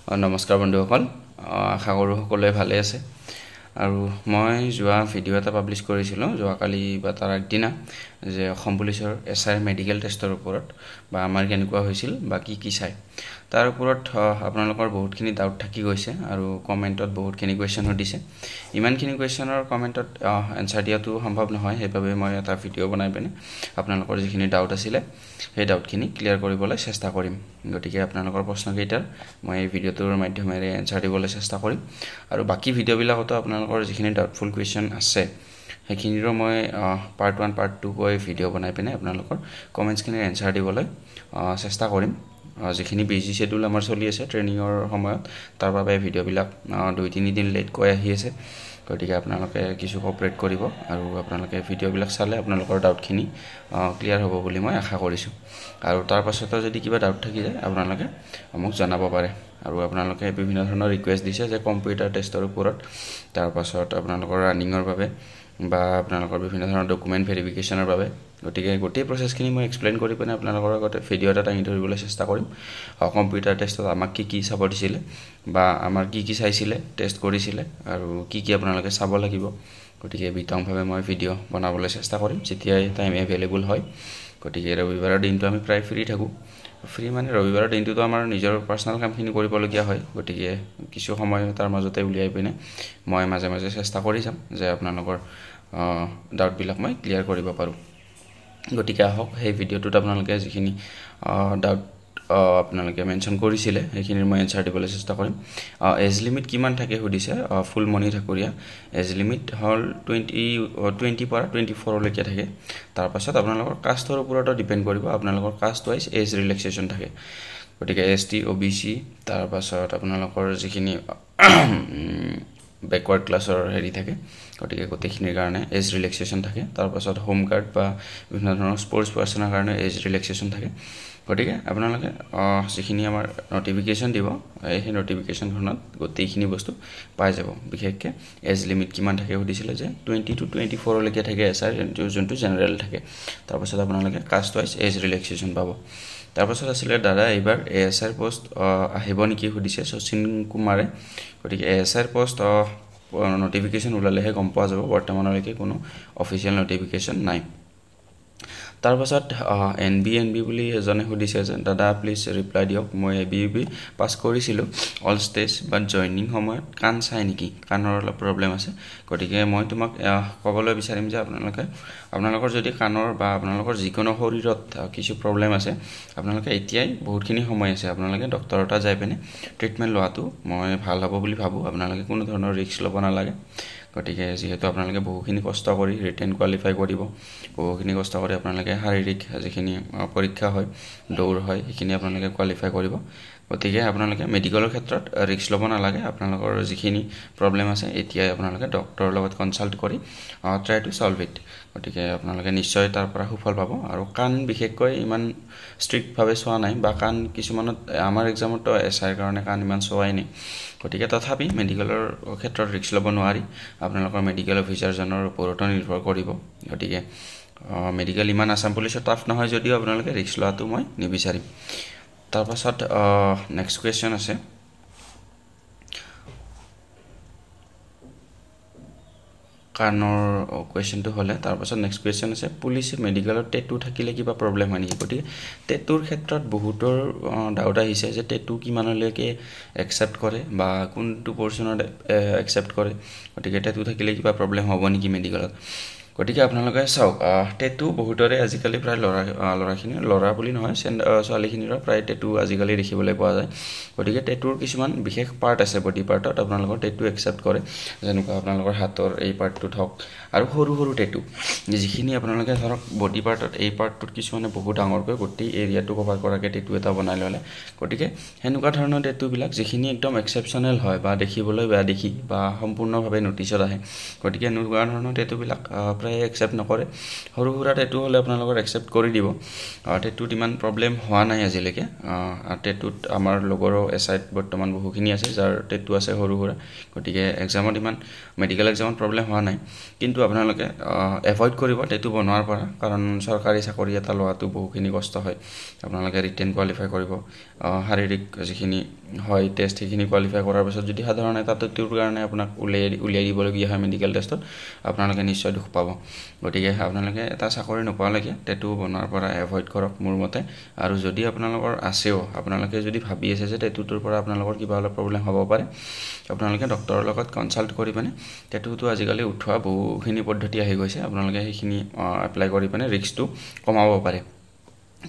নমস্কাৰ বন্ধুসকল, আশা কৰোঁ সকলোৱে ভালে আছে। আৰু মই যোৱা ভিডিঅ' এটা পাব্লিছ কৰিছিলোঁ যোৱাকালি বা তাৰ আগদিনা, যে অসম পুলিচৰ এছ আইৰ মেডিকেল টেষ্টৰ ওপৰত বা আমাৰ কেনেকুৱা হৈছিল বা কি কি চায় তাৰ ওপৰত আপোনালোকৰ বহুতখিনি ডাউট থাকি গৈছে আৰু কমেণ্টত বহুতখিনি কুৱেশ্যন সুধিছে। ইমানখিনি কুৱেশ্যনৰ কমেণ্টত এনচাৰ দিয়াটো সম্ভৱ নহয়, সেইবাবে মই এটা ভিডিঅ' বনাই পিনে আপোনালোকৰ যিখিনি ডাউট আছিলে সেই ডাউটখিনি ক্লিয়াৰ কৰিবলৈ চেষ্টা কৰিম। গতিকে আপোনালোকৰ প্ৰশ্নকেইটাৰ মই এই ভিডিঅ'টোৰ মাধ্যমেৰে এনচাৰ দিবলৈ চেষ্টা কৰিম। আৰু বাকী ভিডিঅ'বিলাকতো আপোনালোকৰ যিখিনি ডাউটফুল কুৱেশ্যন আছে সেইখিনিৰো মই পাৰ্ট 1 পাৰ্ট 2 কৈ ভিডিঅ' বনাই পিনে আপোনালোকৰ কমেণ্টছখিনিৰ এনচাৰ দিবলৈ চেষ্টা কৰিম। যিখিনি বিজি শ্বেডিউল আমাৰ চলি আছে ট্ৰেইনিঙৰ সময়ত, তাৰ বাবে ভিডিঅ'বিলাক 2-3 দিন লেটকৈ আহি আছে। গতিকে আপোনালোকে কিছু কপাৰেট কৰিব আৰু আপোনালোকে ভিডিঅ'বিলাক চালে আপোনালোকৰ ডাউটখিনি ক্লিয়াৰ হ'ব বুলি মই আশা কৰিছোঁ। আৰু তাৰ পাছতো যদি কিবা ডাউট থাকি যায় আপোনালোকে মোক জনাব পাৰে। আৰু আপোনালোকে বিভিন্ন ধৰণৰ ৰিকুৱেষ্ট দিছে যে কম্পিউটাৰ টেষ্টৰ ওপৰত, তাৰপাছত আপোনালোকৰ ৰানিঙৰ বাবে বা আপোনালোকৰ বিভিন্ন ধৰণৰ ডকুমেণ্ট ভেৰিফিকেশ্যনৰ বাবে। গতিকে গোটেই প্ৰচেছখিনি মই এক্সপ্লেইন কৰি পিনে আপোনালোকৰ আগতে ভিডিঅ' এটা দাঙি ধৰিবলৈ চেষ্টা কৰিম। কম্পিউটাৰ টেষ্টত আমাক কি কি চাব দিছিলে বা আমাৰ কি কি চাইছিলে, টেষ্ট কৰিছিলে আৰু কি কি আপোনালোকে চাব লাগিব। গতিকে বিতংভাৱে মই ভিডিঅ' বনাবলৈ চেষ্টা কৰিম যেতিয়াই টাইম এভেইলেবল হয়। গতিকে ৰবিবাৰৰ দিনটো আমি প্ৰায় ফ্ৰী থাকোঁ। ফ্ৰী মানে ৰবিবাৰৰ দিনটোতো আমাৰ নিজৰ পাৰ্চনেল কামখিনি কৰিবলগীয়া হয়। গতিকে কিছু সময় তাৰ মাজতে উলিয়াই পিনে মই মাজে মাজে চেষ্টা কৰি যাম যে আপোনালোকৰ ডাউটবিলাক মই ক্লিয়াৰ কৰিব পাৰোঁ। গতিকে আহক সেই ভিডিঅ'টোত আপোনালোকে যিখিনি ডাউট আপোনালোকে মেনশ্যন কৰিছিলে সেইখিনিৰ মই এনচাৰ দিবলৈ চেষ্টা কৰিম। এজ লিমিট কিমান থাকে সুধিছে ফুলমণি ঠাকুৰীয়া। এজ লিমিট হ'ল 20 পৰা 24লৈকে থাকে। তাৰপাছত আপোনালোকৰ কাষ্টৰ ওপৰতো ডিপেণ্ড কৰিব, আপোনালোকৰ কাষ্ট ৱাইজ এজ ৰিলেক্সেশ্যন থাকে। গতিকে এছ টি, অ' বি চি, তাৰপাছত আপোনালোকৰ যিখিনি বেকৱাৰ্ড ক্লাছৰ হেৰি থাকে, গতিকে গোটেইখিনিৰ কাৰণে এজ ৰিলেক্সেশ্যন থাকে। তাৰপাছত হোম গাৰ্ড বা বিভিন্ন ধৰণৰ স্পৰ্টছ পাৰ্চনৰ কাৰণে এজ ৰিলেক্সেশ্যন থাকে। গতিকে আপোনালোকে যিখিনি আমাৰ নটিফিকেশ্যন দিব সেই নটিফিকেশ্যনখনত গোটেইখিনি বস্তু পাই যাব। বিশেষকৈ এজ লিমিট কিমান থাকে সুধিছিলে যে 20 to 24লৈকে থাকে এছ আৰ যোনটো জেনেৰেল থাকে। তাৰপাছত আপোনালোকে কাষ্ট ৱাইজ এজ ৰিলেক্সেশ্যন পাব। তাৰপাছত আছিলে দাদা এইবাৰ এ এছ আইৰ পষ্ট আহিব নেকি সুধিছে শচীন কুমাৰে। গতিকে এ এছ আইৰ পষ্ট নটিফিকেশ্যন ওলালেহে গম পোৱা যাব, বৰ্তমানলৈকে কোনো অফিচিয়েল নটিফিকেশ্যন নাই। তাৰপাছত এন বি এন বি বুলি এজনে সুধিছে যে দাদা প্লিজ ৰিপ্লাই দিয়ক, মই এ বি ইউ বি পাছ কৰিছিলোঁ অল ষ্টেজ, বাট জইনিং সময়ত কাণ চাই নেকি, কাণৰ অলপ প্ৰব্লেম আছে। গতিকে মই তোমাক ক'বলৈ বিচাৰিম যে আপোনালোকৰ যদি কাণৰ বা আপোনালোকৰ যিকোনো শৰীৰত কিছু প্ৰব্লেম আছে, আপোনালোকে এতিয়াই বহুতখিনি সময় আছে, আপোনালোকে ডক্টৰৰ তাত যাই পিনে ট্ৰিটমেণ্ট লোৱাটো মই ভাল হ'ব বুলি ভাবোঁ। আপোনালোকে কোনো ধৰণৰ ৰিস্ক ল'ব নালাগে। গতিকে যিহেতু আপোনালোকে বহুখিনি কষ্ট কৰি ৰিটেন কোৱালিফাই কৰিব, বহুখিনি কষ্ট কৰি আপোনালোকে শাৰীৰিক যিখিনি পৰীক্ষা হয়, দৌৰ হয়, সেইখিনি আপোনালোকে কোৱালিফাই কৰিব। গতিকে আপোনালোকে মেডিকেলৰ ক্ষেত্ৰত ৰিস্ক ল'ব নালাগে। আপোনালোকৰ যিখিনি প্ৰব্লেম আছে এতিয়াই আপোনালোকে ডক্টৰৰ লগত কনচাল্ট কৰি ট্ৰাই টু ছল্ভ it. গতিকে আপোনালোকে নিশ্চয় তাৰ পৰা সুফল পাব। আৰু কাণ বিশেষকৈ ইমান ষ্ট্ৰিক্টভাৱে চোৱা নাই বা কাণ কিছুমানত আমাৰ এক্সামতো এছ আইৰ কাৰণে কাণ ইমান চোৱাই নাই। গতিকে তথাপি মেডিকেলৰ ক্ষেত্ৰত ৰিস্ক ল'ব নোৱাৰি, আপোনালোকৰ মেডিকেল অফিচাৰজনৰ ওপৰতো নিৰ্ভৰ কৰিব। গতিকে মেডিকেল ইমান আছাম পুলিচৰ টাফ নহয় যদিও আপোনালোকে ৰিস্ক লোৱাটো মই নিবিচাৰিম। তাৰপাছত নেক্সট কুৱেশ্যন আছে, কাণৰ কুৱেশ্যনটো হ'লে। তাৰপাছত নেক্সট কুৱেশ্যন আছে, পুলিচ মেডিকেলত টেটু থাকিলে কিবা প্ৰব্লেম হয় নেকি? গতিকে টেটুৰ ক্ষেত্ৰত বহুতৰ ডাউট আহিছে যে টেটু কিমানলৈকে একচেপ্ট কৰে বা কোনটো পৰ্চনত একচেপ্ট কৰে, গতিকে টেটু থাকিলে কিবা প্ৰব্লেম হ'ব নেকি মেডিকেলত? গতিকে আপোনালোকে চাওক, টেটু বহুতৰে আজিকালি প্ৰায় ল'ৰাখিনি, ল'ৰা বুলি নহয় ছোৱালীখিনিৰো প্ৰায় টেটু আজিকালি দেখিবলৈ পোৱা যায়। গতিকে টেটুৰ কিছুমান বিশেষ পাৰ্ট আছে, বডি পাৰ্টত আপোনালোকৰ টেটু একচেপ্ট কৰে, যেনেকুৱা আপোনালোকৰ হাতৰ এই পাৰ্টটোত হওক, আৰু সৰু সৰু টেটু যিখিনি আপোনালোকে ধৰক বডি পাৰ্টত এই পাৰ্টটোত কিছুমানে বহুত ডাঙৰকৈ গোটেই এৰিয়াটো কভাৰ কৰাকৈ টেটু এটা বনাই ল'লে। গতিকে সেনেকুৱা ধৰণৰ টেটুবিলাক যিখিনি একদম এক্সেপশ্যনেল হয় বা দেখিবলৈ বেয়া দেখি বা সম্পূৰ্ণভাৱে নটিচত আহে, গতিকে এনেকুৱা ধৰণৰ টেটুবিলাক প্ৰায় একচেপ্ট নকৰে। সৰু সুৰা টেটু হ'লে আপোনালোকৰ একচেপ্ট কৰি দিব। টেটুত ইমান প্ৰব্লেম হোৱা নাই আজিলৈকে। টেটুত আমাৰ লগৰো এছ আইত বৰ্তমান বহুখিনি আছে যাৰ টেটু আছে সৰু সুৰা, গতিকে এক্সামত ইমান মেডিকেল এক্সামত প্ৰব্লেম হোৱা নাই। কিন্তু আপোনালোকে এভইড কৰিব টেটু বনোৱাৰ পৰা, কাৰণ চৰকাৰী চাকৰি এটা লোৱাটো বহুখিনি কষ্ট হয়। আপোনালোকে ৰিটেন কোৱালিফাই কৰিব, শাৰীৰিক যিখিনি হয় টেষ্ট সেইখিনি কোৱালিফাই কৰাৰ পাছত যদি সাধাৰণ এটা টেটুৰ কাৰণে আপোনাক উলিয়াই দিবলগীয়া হয় মেডিকেল টেষ্টত, আপোনালোকে নিশ্চয় দুখ পাব। গতিকে আপোনালোকে এটা চাকৰি নোপোৱালৈকে টেটু বনোৱাৰ পৰা এভইড কৰক মোৰ মতে। আৰু যদি আপোনালোকৰ আছেও, আপোনালোকে যদি ভাবি আছে যে টেটুটোৰ পৰা আপোনালোকৰ কিবা অলপ প্ৰব্লেম হ'ব পাৰে, আপোনালোকে ডক্টৰৰ লগত কনচাল্ট কৰি পিনে টেটুটো আজিকালি উঠোৱা বহুখিনি পদ্ধতি আহি গৈছে, আপোনালোকে সেইখিনি এপ্লাই কৰি পিনে ৰিস্কটো কমাব পাৰে।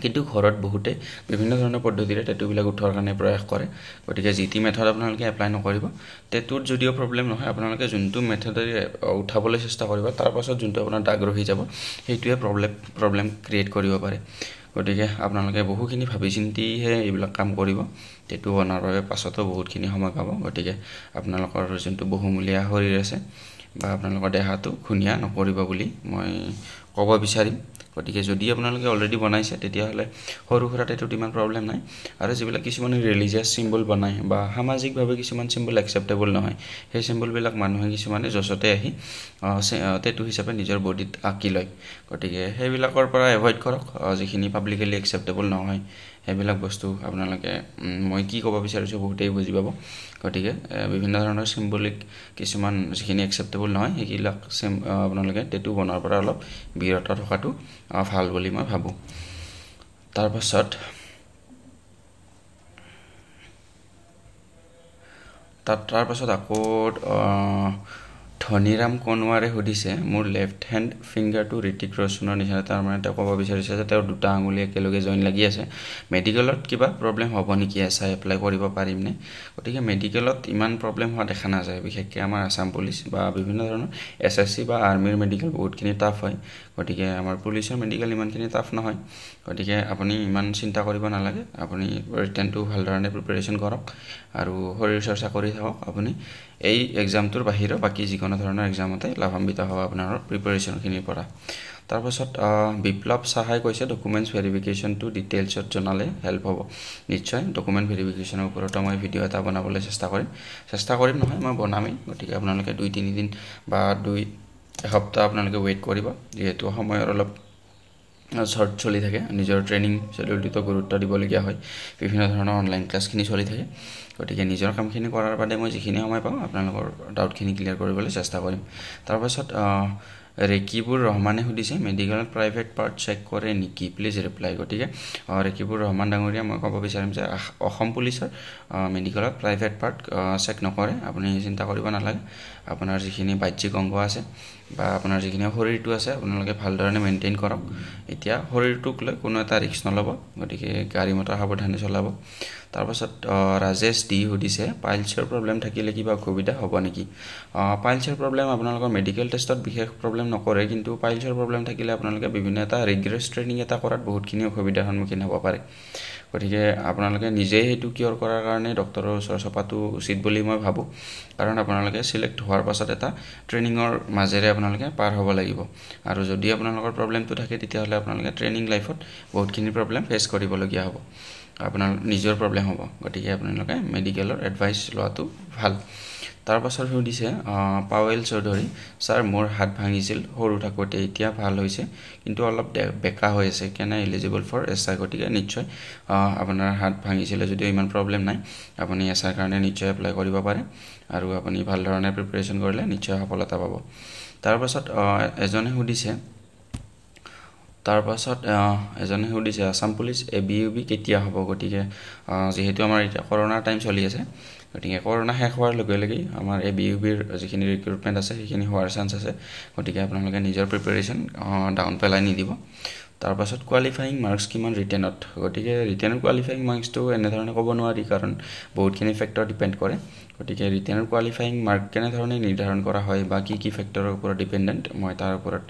কিন্তু ঘৰত বহুতে বিভিন্ন ধৰণৰ পদ্ধতিৰে টেটুবিলাক উঠোৱাৰ কাৰণে প্ৰয়াস কৰে। গতিকে যি টি মেথড আপোনালোকে এপ্লাই নকৰিব। টেটুত যদিও প্ৰব্লেম নহয়, আপোনালোকে যোনটো মেথডেৰে উঠাবলৈ চেষ্টা কৰিব তাৰপাছত যোনটো আপোনাৰ দাগ ৰহি যাব সেইটোৱে প্ৰব্লেম ক্ৰিয়েট কৰিব পাৰে। গতিকে আপোনালোকে বহুখিনি ভাবি চিন্তিহে এইবিলাক কাম কৰিব। টেটু বনোৱাৰ বাবে পাছতো বহুতখিনি সময় পাব। গতিকে আপোনালোকৰ যোনটো বহুমূলীয়া শৰীৰ আছে বা আপোনালোকৰ দেহাটো ঘূণীয়া নকৰিব বুলি মই ক'ব বিচাৰিম। গতিকে যদি আপোনালোকে অলৰেডি বনাইছে তেতিয়াহ'লে সৰু সুৰা টেটুত ইমান প্ৰব্লেম নাই। আৰু যিবিলাক কিছুমানে ৰিলিজিয়াছ চিম্বল বনায় বা সামাজিকভাৱে কিছুমান চিম্বল একচেপ্টেবল নহয়, সেই চিম্বলবিলাক মানুহে কিছুমানে য'চতে আহি টেটু হিচাপে নিজৰ বডিত আঁকি লয়। গতিকে সেইবিলাকৰ পৰা এভইড কৰক, যিখিনি পাব্লিকেলি একচেপ্টেবল নহয় সেইবিলাক বস্তু আপোনালোকে, মই কি ক'ব বিচাৰিছোঁ বহুতেই বুজি পাব। গতিকে বিভিন্ন ধৰণৰ চিম্বলিক কিছুমান যিখিনি একচেপ্টেবল নহয় সেইবিলাক আপোনালোকে টেটু বনোৱাৰ পৰা অলপ বিৰত থকাটো ভাল বুলি মই ভাবোঁ। তাৰপাছত আকৌ ধনীৰাম কনোৱাৰে সুধিছে, মোৰ লেফ্ট হেণ্ড ফিংগাৰটো ঋতিক ৰোশনৰ নিচিনা, তাৰমানে তেওঁ ক'ব বিচাৰিছে যে তেওঁৰ দুটা আঙুলি একেলগে জইন লাগি আছে, মেডিকেলত কিবা প্ৰব্লেম হ'ব নেকি, এছ I apply কৰিব পাৰিমনে? গতিকে মেডিকেলত ইমান প্ৰব্লেম হোৱা দেখা নাযায়। বিশেষকৈ আমাৰ আছাম পুলিচ বা বিভিন্ন ধৰণৰ এছ এছ চি বা আৰ্মিৰ মেডিকেল বহুতখিনি টাফ হয়। গতিকে আমাৰ পুলিচৰ মেডিকেল ইমানখিনি টাফ নহয়। গতিকে আপুনি ইমান চিন্তা কৰিব নালাগে। আপুনি ৰিটেনটো ভালধৰণে প্ৰিপেৰেশ্যন কৰক আৰু শৰীৰ চৰ্চা কৰি থাকক। আপুনি এই এক্সামটোৰ বাহিৰেও বাকী যিকোনো ধৰণৰ এক্সামতে লাভান্বিত হ'ব আপোনাৰ প্ৰিপেৰেশ্যনখিনিৰ পৰা। তাৰপাছত বিপ্লৱ সাহাই কৈছে, ডকুমেণ্টছ ভেৰিফিকেশ্যনটো ডিটেইলছত জনালে হেল্প হ'ব। নিশ্চয় ডকুমেণ্ট ভেৰিফিকেশ্যনৰ ওপৰতো মই ভিডিঅ' এটা বনাবলৈ চেষ্টা কৰিম নহয়, মই বনামেই। গতিকে আপোনালোকে 2-3 দিন বা 2 এসপ্তাহ আপোনালোকে ৱেইট কৰিব, যিহেতু সময়ৰ অলপ শ্বৰ্ট চলি থাকে, নিজৰ ট্ৰেইনিং শ্বেডিউলটোতো গুৰুত্ব দিবলগীয়া হয়, বিভিন্ন ধৰণৰ অনলাইন ক্লাছখিনি চলি থাকে। গতিকে নিজৰ কামখিনি কৰাৰ বাদে মই যিখিনি সময় পাওঁ আপোনালোকৰ ডাউটখিনি ক্লিয়াৰ কৰিবলৈ চেষ্টা কৰিম। তাৰপাছত ৰেকিবুৰ ৰহমানে সুধিছে, মেডিকেলত প্ৰাইভেট পাৰ্ট চেক কৰে নেকি, প্লিজ ৰিপ্লাই। গতিকে ৰেকিবুৰ ৰহমান ডাঙৰীয়া, মই ক'ব বিচাৰিম যে অসম পুলিচৰ মেডিকেলত প্ৰাইভেট পাৰ্ট চেক নকৰে, আপুনি চিন্তা কৰিব নালাগে। আপোনাৰ যিখিনি বাহ্যিক অংগ আছে বা আপোনাৰ যিখিনি শৰীৰটো আছে আপোনালোকে ভালধৰণে মেইনটেইন কৰক। এতিয়া শৰীৰটোক লৈ কোনো এটা ৰিস্ক নল'ব, গতিকে গাড়ী মটৰ সাৱধানে চলাব। তাৰপাছত ৰাজেশ ডি সুধিছে, পাইলছৰ প্ৰব্লেম থাকিলে কিবা অসুবিধা হ'ব নেকি? পাইলছৰ প্ৰব্লেম আপোনালোকৰ মেডিকেল টেষ্টত বিশেষ প্ৰব্লেম নকৰে, কিন্তু পাইলছৰ প্ৰব্লেম থাকিলে আপোনালোকে বিভিন্ন এটা ৰিগ্ৰেছ ট্ৰেইনিং এটা কৰাত বহুতখিনি অসুবিধাৰ সন্মুখীন হ'ব পাৰে। গতিকে আপোনালোকে নিজেই সেইটো কিয়ৰ কৰাৰ কাৰণে ডক্টৰৰ ওচৰ চপাটো উচিত বুলি মই ভাবোঁ, কাৰণ আপোনালোকে চিলেক্ট হোৱাৰ পাছত এটা ট্ৰেইনিঙৰ মাজেৰে আপোনালোকে পাৰ হ'ব লাগিব। আৰু যদি আপোনালোকৰ প্ৰব্লেমটো থাকে তেতিয়াহ'লে আপোনালোকে ট্ৰেইনিং লাইফত বহুতখিনি প্ৰব্লেম ফেচ কৰিবলগীয়া হ'ব, আপোনাৰ নিজৰ প্ৰব্লেম হ'ব। গতিকে আপোনালোকে মেডিকেলৰ এডভাইচ লোৱাটো ভাল। তাৰপাছত সুধিছে পাৱেল চৌধুৰী, ছাৰ মোৰ হাত ভাঙিছিল সৰু থাকোঁতে, এতিয়া ভাল হৈছে কিন্তু অলপ বেকা হৈ আছে, কেনে এলিজিবল ফৰ এছ I? গতিকে নিশ্চয় আপোনাৰ হাত ভাঙিছিলে যদিও ইমান প্ৰব্লেম নাই, আপুনি এছ আইৰ কাৰণে নিশ্চয় এপ্লাই কৰিব পাৰে আৰু আপুনি ভাল ধৰণে প্ৰিপেৰেশ্যন কৰিলে নিশ্চয় সফলতা পাব। তাৰপাছত এজনে সুধিছে, Assam police A B U B কেতিয়া হ'ব? গতিকে যিহেতু আমাৰ এতিয়া কৰোণাৰ টাইম চলি আছে, গতিকে কৰোণা শেষ হোৱাৰ লগে লগেই আমাৰ এ বি ইউ বিৰ যিখিনি ৰিক্ৰুটমেণ্ট আছে সেইখিনি হোৱাৰ চান্স আছে। গতিকে আপোনালোকে নিজৰ প্ৰিপেৰেশ্যন ডাউন পেলাই নিদিব। তাৰপাছত কোৱালিফায়িং মাৰ্কছ কিমান ৰিটেনত? গতিকে ৰিটেনৰ কোৱালিফায়িং মাৰ্কছটো এনেধৰণে ক'ব নোৱাৰি, কাৰণ বহুতখিনি ফেক্টৰ ডিপেণ্ড কৰে। গতিকে ৰিটেনৰ কোৱালিফায়িং মাৰ্ক কেনেধৰণে নিৰ্ধাৰণ কৰা হয় বা কি কি ফেক্টৰৰ ওপৰত ডিপেণ্ডেণ্ট, মই তাৰ ওপৰত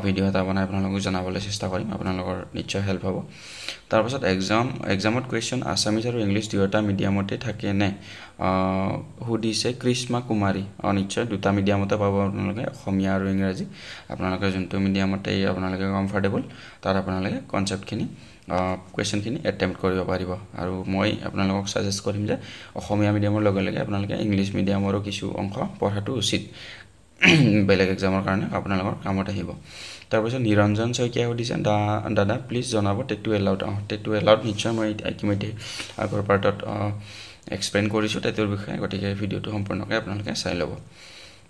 ভিডিঅ' এটা বনাই আপোনালোকক জনাবলৈ চেষ্টা কৰিম, আপোনালোকৰ নিশ্চয় হেল্প হ'ব। তাৰপাছত এক্সামত কুৱেশ্যন আছামিজ আৰু ইংলিছ দুয়োটা মিডিয়ামতে থাকে নে, সুধিছে কৃষ্ণা কুমাৰী। নিশ্চয় দুটা মিডিয়ামতে পাব আপোনালোকে, অসমীয়া আৰু ইংৰাজী। আপোনালোকে যোনটো মিডিয়ামতেই আপোনালোকে কমফৰ্টেবল তাত আপোনালোকে কনচেপ্টখিনি কুৱেশ্যনখিনি এটেম্প্ট কৰিব পাৰিব। আৰু মই আপোনালোকক ছাজেষ্ট কৰিম যে অসমীয়া মিডিয়ামৰ লগে লগে আপোনালোকে ইংলিছ মিডিয়ামৰো কিছু অংশ পঢ়াটো উচিত, বেলেগ এক্সামৰ কাৰণে আপোনালোকৰ কামত আহিব। তাৰপিছত নিৰঞ্জন শইকীয়াই সুধিছে, দাদা প্লিজ জনাব টেটু এলাউড? টেটু এলাউড নিশ্চয়, মই ইতিমধ্যে আগৰ পাৰ্টত এক্সপ্লেইন কৰিছোঁ টেটুৰ বিষয়ে, গতিকে ভিডিঅ'টো সম্পূৰ্ণকৈ আপোনালোকে চাই ল'ব।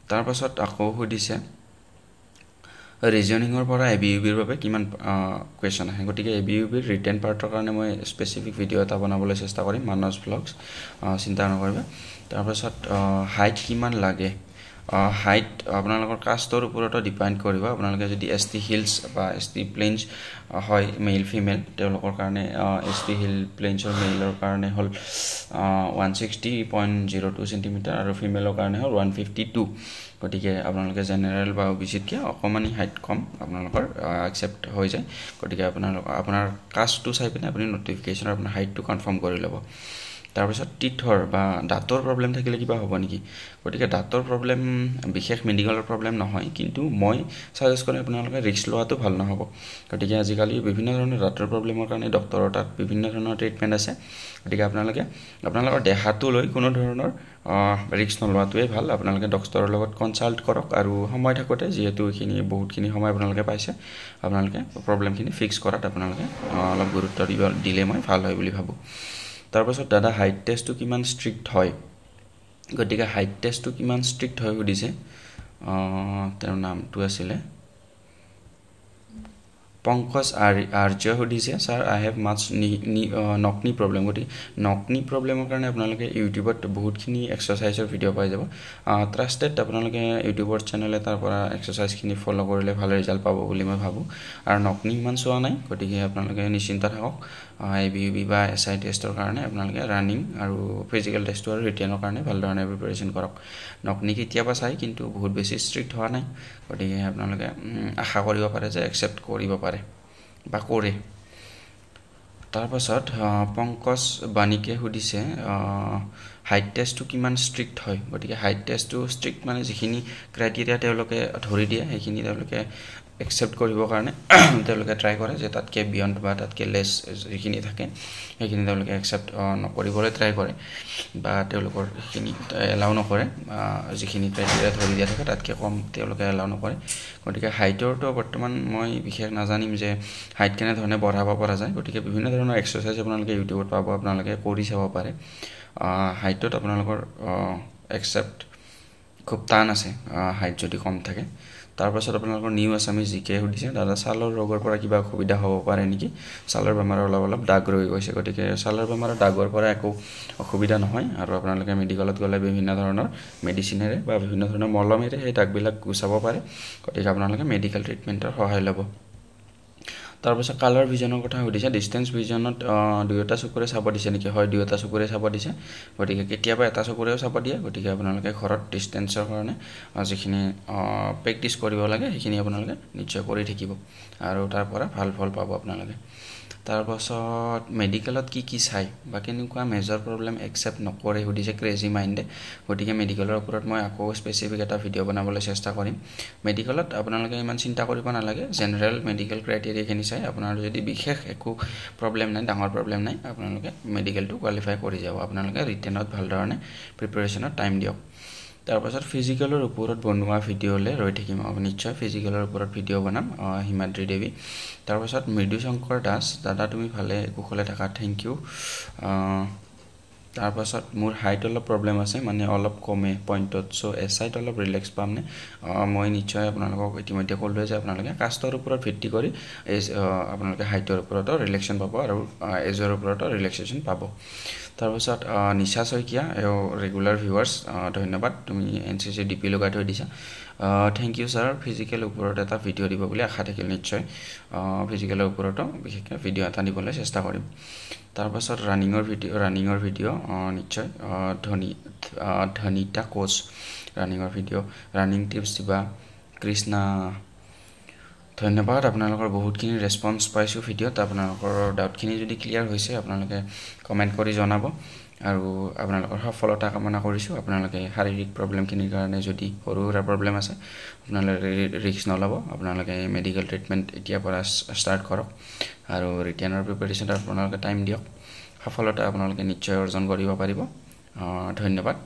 তাৰপাছত আকৌ সুধিছে ৰিজনিঙৰ পৰা এ বি ইউ বিৰ বাবে কিমান কুৱেশ্যন আহে। গতিকে এ বি ইউ বিৰ ৰিটেন পাৰ্টৰ কাৰণে মই স্পেচিফিক ভিডিঅ' এটা বনাবলৈ চেষ্টা কৰিম, মানস ভ্লগছ, চিন্তা নকৰিবা। তাৰপাছত হাইট কিমান লাগে, হাইট আপোনালোকৰ কাষ্টৰ ওপৰতো ডিপেণ্ড কৰিব। আপোনালোকে যদি এছ টি হিলছ বা এছ টি প্লেইনছ হয়, মেইল ফিমেল, তেওঁলোকৰ কাৰণে এছ টি হিল প্লেইনছৰ মেইলৰ কাৰণে হ'ল 160.02 চেণ্টিমিটাৰ আৰু ফিমেলৰ কাৰণে হ'ল 152। গতিকে আপোনালোকে জেনেৰেল বা অ' বি চিতকৈ অকণমানি হাইট কম আপোনালোকৰ একচেপ্ট হৈ যায়। গতিকে আপোনালোক আপোনাৰ কাষ্টটো চাই পিনে আপুনি নটিফিকেশ্যনৰ আপোনাৰ হাইটটো কনফাৰ্ম কৰি ল'ব। তাৰপিছত টিথৰ বা দাঁতৰ প্ৰব্লেম থাকিলে কিবা হ'ব নেকি? গতিকে দাঁতৰ প্ৰব্লেম বিশেষ মেডিকেলৰ প্ৰব্লেম নহয়, কিন্তু মই ছাজেষ্ট কৰিম আপোনালোকে ৰিস্ক লোৱাটো ভাল নহ'ব। গতিকে আজিকালি বিভিন্ন ধৰণৰ দাঁতৰ প্ৰব্লেমৰ কাৰণে ডক্টৰৰ তাত বিভিন্ন ধৰণৰ ট্ৰিটমেণ্ট আছে। গতিকে আপোনালোকে আপোনালোকৰ দেহাটো লৈ কোনো ধৰণৰ ৰিস্ক নোলোৱাটোৱেই ভাল। আপোনালোকে ডক্টৰৰ লগত কনচাল্ট কৰক আৰু সময় থাকোঁতে, যিহেতু এইখিনি বহুতখিনি সময় আপোনালোকে পাইছে, আপোনালোকে প্ৰব্লেমখিনি ফিক্স কৰাত আপোনালোকে অলপ গুৰুত্ব দিব দিলে মই ভাল হয় বুলি ভাবোঁ। তাৰপাছত দাদা হাইট টেষ্টটো কিমান ষ্ট্ৰিক্ট হয়? গতিকে হাইট টেষ্টটো কিমান ষ্ট্ৰিক্ট হয় সুধিছে, তেওঁৰ নামটো আছিলে পংকজ আৰ্য সুধিছে, sir I have much knock knee problem. গতিকে নকনি প্ৰব্লেমৰ কাৰণে আপোনালোকে ইউটিউবত বহুতখিনি এক্সাৰচাইজৰ ভিডিঅ' পাই যাব। ট্ৰাষ্টেড আপোনালোকে ইউটিউবৰ চেনেল এটাৰ পৰা এক্সাৰচাইজখিনি ফ'ল' কৰিলে ভাল ৰিজাল্ট পাব বুলি মই ভাবোঁ। আৰু নকনি ইমান চোৱা নাই, গতিকে আপোনালোকে নিশ্চিন্ত থাকক। এ বি ইউ বি বা এছ I টেষ্টৰ কাৰণে আপোনালোকে ৰানিং আৰু ফিজিকেল টেষ্টটো আৰু ৰিটেনৰ কাৰণে ভাল ধৰণে প্ৰিপেৰেশ্যন কৰক। নকনি কেতিয়াবা চাই, কিন্তু বহুত বেছি ষ্ট্ৰিক্ট হোৱা নাই, গতিকে আপোনালোকে আশা কৰিব পাৰে যে একচেপ্ট কৰিব পাৰে বা কৰে। তাৰপাছত পংকজ বাণিকে সুধিছে হাইট টেষ্টটো কিমান ষ্ট্ৰিক্ট হয়? গতিকে হাইট টেষ্টটো ষ্ট্ৰিক্ট মানে যিখিনি ক্ৰাইটেৰিয়া তেওঁলোকে ধৰি দিয়ে সেইখিনি তেওঁলোকে একচেপ্ট কৰিবৰ কাৰণে তেওঁলোকে ট্ৰাই কৰে, যে তাতকৈ বিয়ণ্ড বা তাতকৈ লেছ যিখিনি থাকে সেইখিনি তেওঁলোকে একচেপ্ট নকৰিবলৈ ট্ৰাই কৰে বা তেওঁলোকৰ সেইখিনি এলাউ নকৰে, যিখিনি ক্ৰাইটেৰিয়া ধৰি দিয়া থাকে তাতকৈ কম তেওঁলোকে এলাউ নকৰে। গতিকে হাইটৰটো বৰ্তমান মই বিশেষ নাজানিম যে হাইট কেনেধৰণে বঢ়াব পৰা যায়। গতিকে বিভিন্ন ধৰণৰ এক্সাৰচাইজ আপোনালোকে ইউটিউবত পাব, আপোনালোকে কৰি চাব পাৰে। হাইটত আপোনালোকৰ একচেপ্ট খুব টান আছে হাইট যদি কম থাকে। তাৰপাছত আপোনালোকৰ নিউ আছামিজ জি কে সুধিছে, দাদা ছালৰ ৰোগৰ পৰা কিবা অসুবিধা হ'ব পাৰে নেকি? ছালৰ বেমাৰৰ অলপ অলপ দাগ ৰৈ গৈছে। গতিকে ছালৰ বেমাৰৰ দাগৰ পৰা একো অসুবিধা নহয়, আৰু আপোনালোকে মেডিকেলত গ'লে বিভিন্ন ধৰণৰ মেডিচিনেৰে বা বিভিন্ন ধৰণৰ মলমেৰে সেই দাগবিলাক গুচাব পাৰে। গতিকে আপোনালোকে মেডিকেল ট্ৰিটমেণ্টৰ সহায় ল'ব। তাৰপাছত কালাৰ ভিজনৰ কথা সুধিছে, ডিষ্টেঞ্চ ভিজনত দুয়োটা চকুৰে চাব দিছে নেকি? হয়, দুয়োটা চকুৰে চাব দিছে। গতিকে কেতিয়াবা এটা চকুৰেও চাব দিয়ে। গতিকে আপোনালোকে ঘৰত ডিষ্টেঞ্চৰ কাৰণে যিখিনি প্ৰেক্টিচ কৰিব লাগে সেইখিনি আপোনালোকে নিশ্চয় কৰি থাকিব আৰু তাৰ পৰা ভাল ফল পাব আপোনালোকে। তাৰপাছত মেডিকেলত কি কি চায় বা কেনেকুৱা মেজৰ প্ৰব্লেম একচেপ্ট নকৰে সুধিছে ক্ৰেজি মাইণ্ডে। গতিকে মেডিকেলৰ ওপৰত মই আকৌ স্পেচিফিক এটা ভিডিঅ' বনাবলৈ চেষ্টা কৰিম। মেডিকেলত আপোনালোকে ইমান চিন্তা কৰিব নালাগে, জেনেৰেল মেডিকেল ক্ৰাইটেৰিয়াখিনি চাই আপোনাৰ যদি বিশেষ একো প্ৰব্লেম নাই, ডাঙৰ প্ৰব্লেম নাই, আপোনালোকে মেডিকেলটো কোৱালিফাই কৰি যাব। আপোনালোকে ৰিটেনত ভাল ধৰণে প্ৰিপেৰেশ্যনত টাইম দিয়ক। তাৰপাছত ফিজিকেলৰ ওপৰত বনোৱা ভিডিঅ'লৈ ৰৈ থাকিম, নিশ্চয় ফিজিকেলৰ ওপৰত ভিডিঅ' বনাম, হিমাদ্ৰী দেৱী। তাৰপাছত মৃদুশংকৰ দাস, দাদা তুমি ভালে কুশলে থাকা, thank U. তাৰপাছত মোৰ হাইট অলপ প্ৰব্লেম আছে, মানে অলপ কমে পইণ্টত, চ' এছ আইত অলপ ৰিলেক্স পামনে? মই নিশ্চয় আপোনালোকক ইতিমধ্যে ক'লোৱে যে আপোনালোকে কাষ্টৰ ওপৰত ভিত্তি কৰি এজ আপোনালোকে হাইটৰ ওপৰতো ৰিলেক্সন পাব আৰু এজৰ ওপৰতো ৰিলেক্সেশ্যন পাব। তাৰপাছত নিশা শইকীয়া, এওঁ ৰেগুলাৰ ভিউৱাৰ্ছ, ধন্যবাদ, তুমি N C C D P লগাই থৈ দিছা, thank U sir. Physical ওপৰত এটা ভিডিঅ' দিব বুলি আশা থাকিল, নিশ্চয় ফিজিকেলৰ ওপৰতো বিশেষকৈ ভিডিঅ' এটা দিবলৈ চেষ্টা কৰিম। তাৰপাছত ৰানিঙৰ ভিডিঅ' নিশ্চয়, ধনিতা কোচ ৰানিঙৰ ভিডিঅ', ৰানিং টিপছ দিবা। কৃষ্ণা, ধন্যবাদ, আপোনালোকৰ বহুতখিনি ৰেচপন্স পাইছোঁ ভিডিঅ'ত। আপোনালোকৰ ডাউটখিনি যদি ক্লিয়াৰ হৈছে আপোনালোকে কমেণ্ট কৰি জনাব আৰু আপোনালোকৰ সফলতা কামনা কৰিছোঁ। আপোনালোকে শাৰীৰিক প্ৰব্লেমখিনিৰ কাৰণে যদি সৰু সুৰা প্ৰব্লেম আছে আপোনালোকে ৰিস্ক নল'ব, আপোনালোকে মেডিকেল ট্ৰিটমেণ্ট এতিয়াৰ পৰা ষ্টাৰ্ট কৰক আৰু ৰিটেনৰ প্ৰিপেৰেশ্যনত আপোনালোকে টাইম দিয়ক, সফলতা আপোনালোকে নিশ্চয় অৰ্জন কৰিব পাৰিব। ধন্যবাদ।